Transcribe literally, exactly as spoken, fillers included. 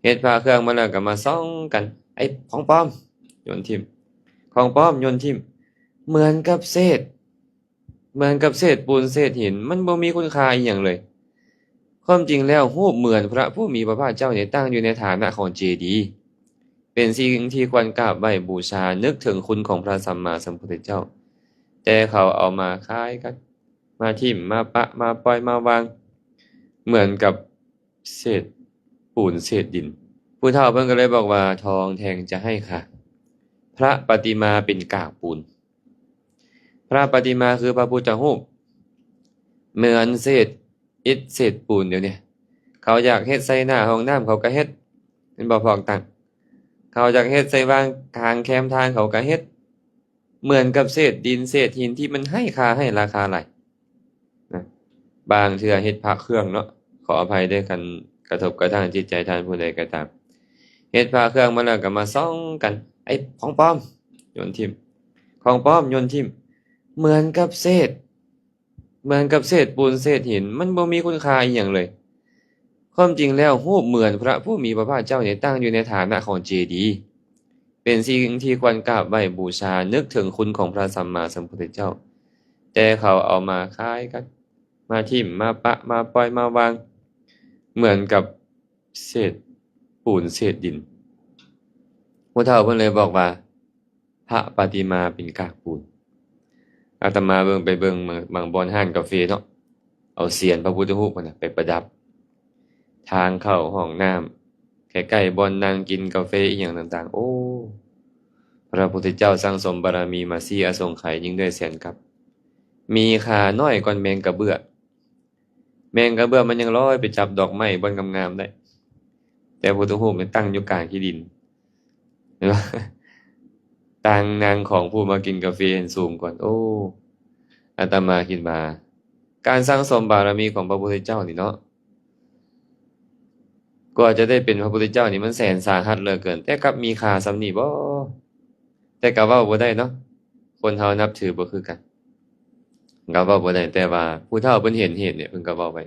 เฮ็ดพระเครื่องมาแล้วก็มาส่องกัน ไอ้ของปลอม โยนถิ่ม ของปลอม โยนถิ่ม เหมือนกับเศษ เหมือนกับเศษปูนเศษหิน มันบ่มีคุณค่าอีหยังเลย ความจริงแล้วรูปเหมือนพระผู้มีพระภาคเจ้าเนี่ยตั้งอยู่ในฐานะของเจดีย์ เป็นสิ่งที่ควรกราบไหว้บูชา นึกถึงคุณของพระสัมมาสัมพุทธเจ้า แต่เขาเอามาขายกัน มาถิ่ม มาปะ มาปล่อย มาวาง เหมือนกับเศษปูนเศษดิน ผู้เฒ่าเพิ่นก็เลยบอกว่า ทองแทงจะให้ค่ะ พระประติมาเป็นกากปูน พระประติมาคือพระพุทธรูป เหมือนเศษอิฐเศษปูนเดี๋ยวนี้ เขาอยากเฮ็ดใส่หน้าห้องน้ำเขาก็เฮ็ด แม่นบ่ พอกตัง เขาอยากเฮ็ดใส่วางกลางแคมทางเขาก็เฮ็ด เหมือนกับเศษดินเศษหินที่มันไร้ค่าไร้ราคาหลายนะ บางเทื่อเฮ็ดพระเครื่องเนาะ ขออภัยด้วย คันกระทบกระทั่งจิตใจท่านผู้ใดก็ตาม เฮ็ดพระเครื่องมาแล้วก็มาส่องกัน ไอ้ของปลอม โยนถิ่ม ของปลอม โยนถิ่ม เหมือนกับเศษ เหมือนกับเศษปูนเศษหิน มันบ่มีคุณค่าอีหยังเลย ความจริงแล้วรูปเหมือนพระผู้มีพระภาคเจ้าเนี่ยตั้งอยู่ในฐานะของเจดีย์ เป็นสิ่งที่ควรกราบไหว้บูชา นึกถึงคุณของพระสัมมาสัมพุทธเจ้า แต่เขาเอามาขายกัน มาถิ่ม มาปะ มาปล่อย มาวาง เหมือนกับเศษปูนเศษดิน ผู้เฒ่าเพิ่นเลยบอกว่า พระประติมาเป็นกากปูน อาตมาเบิ่งไปเบิ่งบาง บางบ่อนร้านกาแฟเนาะ เอาเศียรพระพุทธรูปนั่นน่ะไปประดับ ทางเข้าห้องน้ำ ใกล้ๆบ่อนนั่งกินกาแฟอีหยังต่างๆ โอ้ พระพุทธเจ้าสั่งสมบารมีมาสี่อสงไขยยิ่งด้วยแสนกับ มีค่าน้อยกว่าแมงกระเบื้อ แมงกระเบื้อมันยังลอยไปจับดอกไม้บ่อนงามๆได้ แต่พุทธรูปมันตั้งอยู่กลางขี้ดิน เห็นปะ ตังนางของผู้มากินกาแฟสูงกว่า โอ้ อาตมาคิดว่า การสั่งสมบารมีของพระพุทธเจ้านี่เนาะ กว่าจะได้เป็นพระพุทธเจ้านี่มันแสนสาหัสเหลือเกิน แต่กลับมีค่าส่ำนี้บ่ แต่ก็เว้าบ่ได้เนาะ คนเฮานับถือบ่คือกัน ก็เว้าบ่ได้ แต่ว่าผู้เฒ่าเพิ่นเห็นเหตุเนี่ย เพิ่นก็เว้าไว้